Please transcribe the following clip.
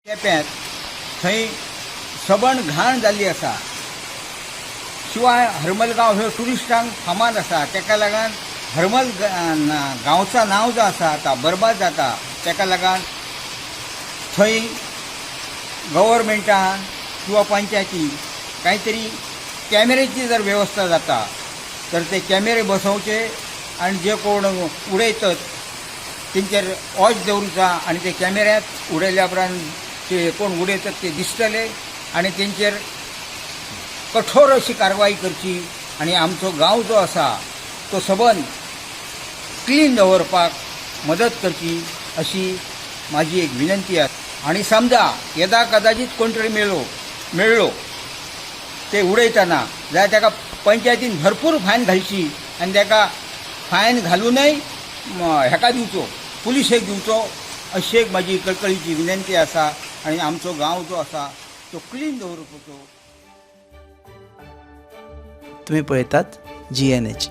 केप्यांत थंय सबंद घाण जाल्ली आसा. शिवाय हरमल गांव ह्यो ट्युरिस्टांक फामाद आसा. ताका लागून हरमल गांवचा नांव जो आसा आतां बरबाद जाता. ताका लागून थंय गव्हर्मेंटान किंवा पंचायतीन कांयतरी कॅमेरेची जर वेवस्था जाता तर ते कॅमेरे बसोवचे आनी जे कोण उडयतात तेंचेर वॉच दवरूचा आनी ते कॅमेऱ्यांत उडयल्या उपरांत ते कोण उडयतात ते दिसतले आनी तेंचेर कठोर अशी कारवाई करची आनी आमचो गांव जो आसा तो सबंद क्लीन दवरपाक मदत करची अशी म्हाजी एक विनंती आसा. आनी समजा येदा कदाचीत कोण तरी मेळ्ळो मेळ्ळो ते उडयतना जाल्यार ताका पंचायतीन भरपूर फायन घालची आनी ताका फायन घालूनय हेका दिवचो, पुलिशेक दिवचो अशी एक म्हाजी कळकळीची विनंती आसा. आनी आमचो गांव जो आसा तो क्लीन दवरपाचो. तुम्ही पळयतात जीएनएच.